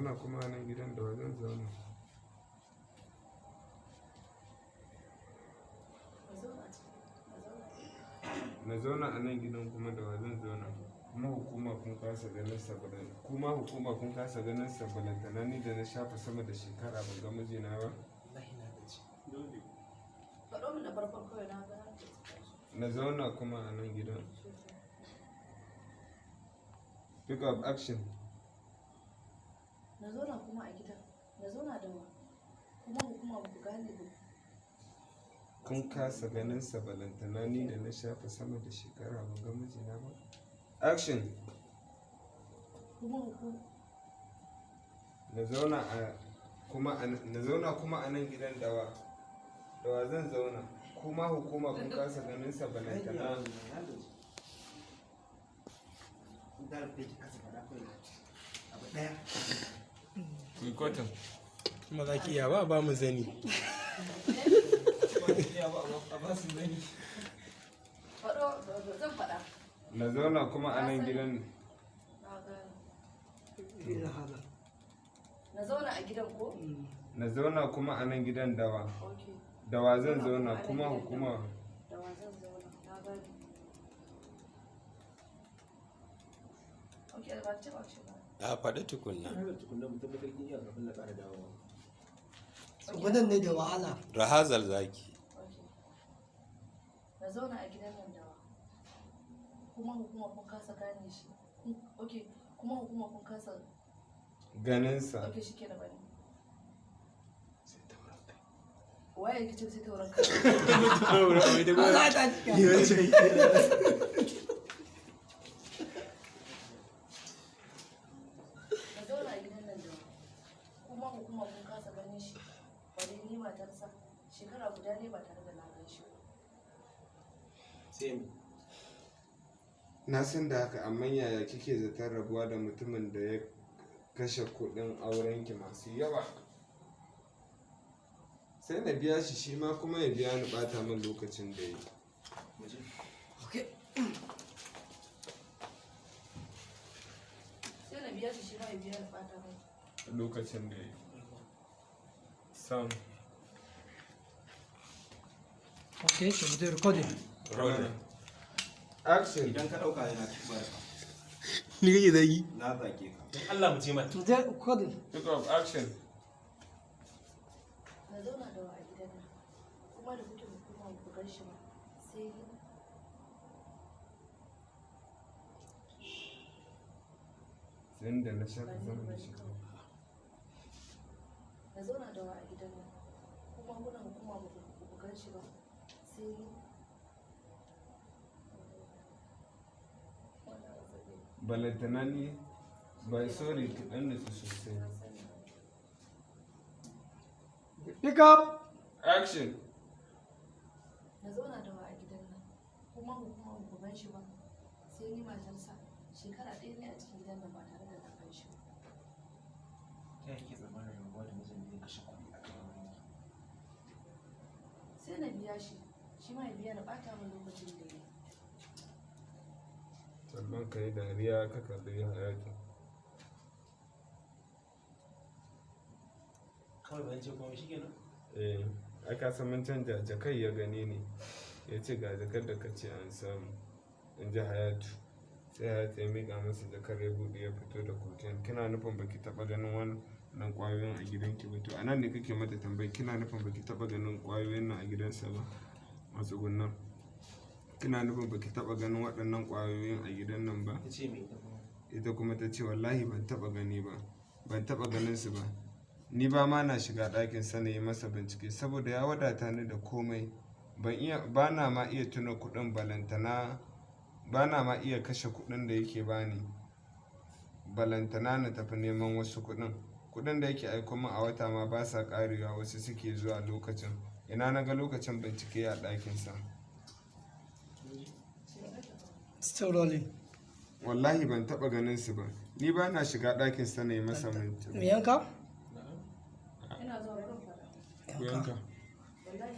Zauna kuma a nan gidan da wa zan zauna? Na zauna a Na zauna a nan gidan kuma da wa zan zauna? Kuma hukuma kun kasa ganin sa kuma hukuma kun kasa ganin sa, balantana ni da na shafe sama da shekara ban ga mijina ba. Wallahi na gaji. Dole. Faɗo min na farkon kawai, na ga. Na zauna kuma a nan gidan. Pick up, action. Na zauna kuma a gidan. Na zauna da wa? Kuma hukuma ba ku gane ba. Kun kasa ganin sa, balantana ni da na shafe sama da shekara ban ga mijina ba. Action. Kuma hukuma. Na zauna kuma a nan gidan da wa zan zauna? Kuma hukuma kun kasa ganin sa, balantana Na gaji. Da rufe ki kasa faɗa kawai. Abu ɗaya. Recording. Kuma za ki iya ba ba mu zani. A ba su zani. Faɗo, zan faɗa. Na zauna kuma a nan gidan. Na gane. Na zauna a gidan ko? Na zauna kuma a nan gidan dawa Okay. da wa zan zauna? Kuma hukuma Da wa zan zauna? Na gane. Okay, ba ce ba ce ba. A faɗi tukunna. Har da tukunna mu tabbatar kin iya kafin na ƙara dawowa. Tsugunan ne da wahala. Rahazal zaki. Okay. Na zauna a gidan nan dawa. Kuma hukuma kun kasa gane shi. Okay, kuma hukuma kun kasa ganin sa. Okay, shi kenan, bane. Waye yake ce sai tauran kai? Allah ta cika. Na zauna a gidan nan dawa. Kuma hukuma kun kasa ganin shi. Bare ni matarsa. Shekara guda ne ba tare da na gan shi ba. Sai me? Na san da haka, amma yaya kike zaton rabuwa da mutumin da ya kashe kuɗin aurenki masu yawa? Sai na biya shi, shi ma kuma ya biya ni ɓata min lokacin da ya yi. Mu je. Okay. Sai na biya shi, shi ma ya biya ni ɓata mai. Lokacin da ya yi. Sam. Okay, so mu je recording. Rolling. Action. Idan ka ɗauka yana tubar ka. Ni kake zagi? Na zage ka. Don Allah mu je mana. Mu je recording. Pick up, action. Na zauna da wa a gidan nan? Kuma da kuke hukuma ba ku gan shi ba. Sai ni. Sai da na shafe Ba ni sama ba da ni shekara. kawai. Na zauna da wa a gidan nan? Kuma kuna hukuma ba ku gan shi ba. Sai ni. Balantana ni by, sorry, ki ɗan nutsu sosai. Na sani. Pick up. Action. Na zauna da wa a gidan nan? Kuma hukuma ba ku gan shi ba. Sai ni matarsa. Shekara ɗaya ne a cikin gidan nan ba tare da na gan shi ba. Ta yake tsammanin rabuwa da mijin da ya kashe kuɗi a kan aurenki? Sai na biya shi, shi ma ya biya ni ɓata min lokacin da ya yi. Salman, ka yi dariya ka kalli Hayatu. Kawai ban ce komai, shikenan. Eh, ai ka san mun canja jakar, ya gani ne. Ya ce ga jakar da ka ce an samu. In ji Hayatu. Sai Hayatu ya miƙa masa jakar, ya buɗe, ya fito da cocaine. Kina nufin baki taɓa ganin wannan ƙwayoyin a gidanki ba? To, anan ne kake mata tambayi, kina nufin baki taɓa ganin ƙwayoyin nan a gidansa ba? A tsugunnan. Kina nufin baki taɓa ganin waɗannan ƙwayoyin a gidan nan ba? Ta ce me ita kuma? Ita kuma ta ce wallahi ban taɓa gani ba, ban taɓa ganin su ba. Ni ba ma na shiga ɗakin sa na yi masa bincike saboda ya wadata ni da komai. Ban iya, ba na ma iya tuna kuɗin, balantana ba na ma iya kashe kuɗin da yake bani, balantana na tafi neman wasu kuɗin. Kuɗin da yake aiko min a wata ma ba sa ƙarewa, wasu suke zuwa lokacin. Ina na ga lokacin bincike a ɗakinsa? Still rolling. Wallahi ban taɓa ganin su ba. Ni ba na shiga ɗakin sa na yi masa Mu bincike. yanka? Ina zuwa, bari in faɗa. Yanka. Wallahi.